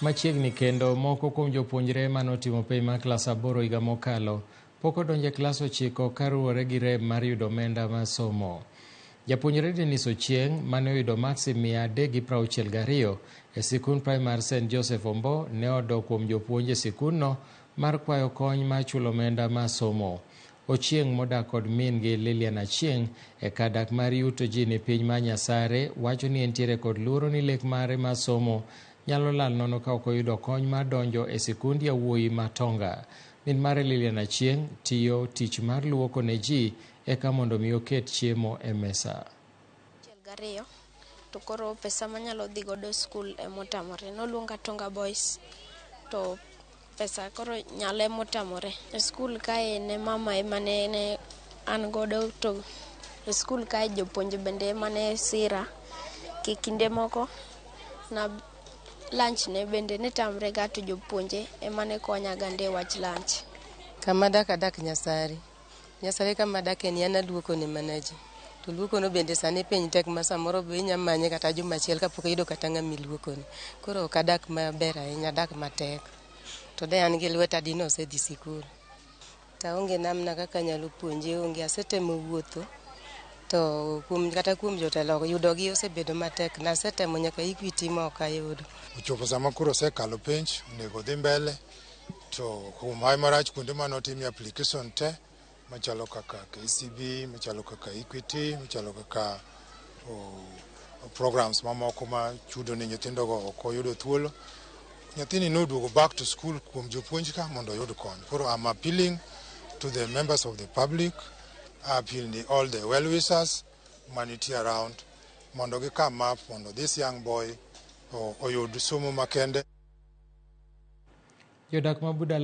Machiegni kendo moko kuom jopuonjre manotimo penj mar klas 8 higa mokalo pok odonjo e klas 9 kaluwore gi rem mar yudo omenda mar somo. Japuonjre Dennis Ochieng mane oyudo maksi 362 e sikund primar St Joseph Ombo ne odok kuom jopuonj e sikundno mar kwayo kony mar chulo omenda mar somo. Ochieng modak kod min gi Lilian Achieng e kar dak mar yuto ji ni piny mar Nyasare wacho ni entiere kod luoro ni lek mare mar somo nyalo lal nono ka ok oyudo kony mar donjo e sikund yawuoyi ma Tonga. Min mare Lilian Achieng tiyo tich mar luoko ne ji eka mondo mi oket chiemo e mesa. 62 to koro pesa manyalo dhi godo skul emotamore. Noluonga Tonga Boys to pesa koro nyalo emotamore. E skul kae ne mama ema ne an godo to e skul kae jopuonje bende ema ne sira. Kinde moko na lunch ne bende ne tamre ga to jopuonje ema ne konya gande e wach lunch. Kama dak adak Nyasari. Nyasari kama adake ni an aluoko ne mana ji. To luoko no bende sani piny tek ma samoro be inya manye kata juma achiel kapok iyudo kata ng'ama iluokone. Koro ok adak maber ahinya, adak matek. To de an gi lweta dine osedhi sikul. To aonge namna kaka anyalo puonje onge. Asetemo wuotho to kuom kata kuom jotelo yudogi osebedo matek. Nasetemo nyaka Equity ma ok ayudo. Ochopo sama koro osekalo penj, onego odhi mbele to kuom hawi marach kuonde mane otimie application te machalo kaka KCB, machalo kaka Equity, machalo kaka programs mamoko ma chudo ne nyithindogo ok oyudo thuolo. Nyathini noduogo back to school kuom jopuonj ka mondo oyud kony. Koro I'm appealing to the members of the public, I appeal to all the well-wishers manitie around mondo gi come up mondo this young boy oyud somo makende. Jodak ma Budala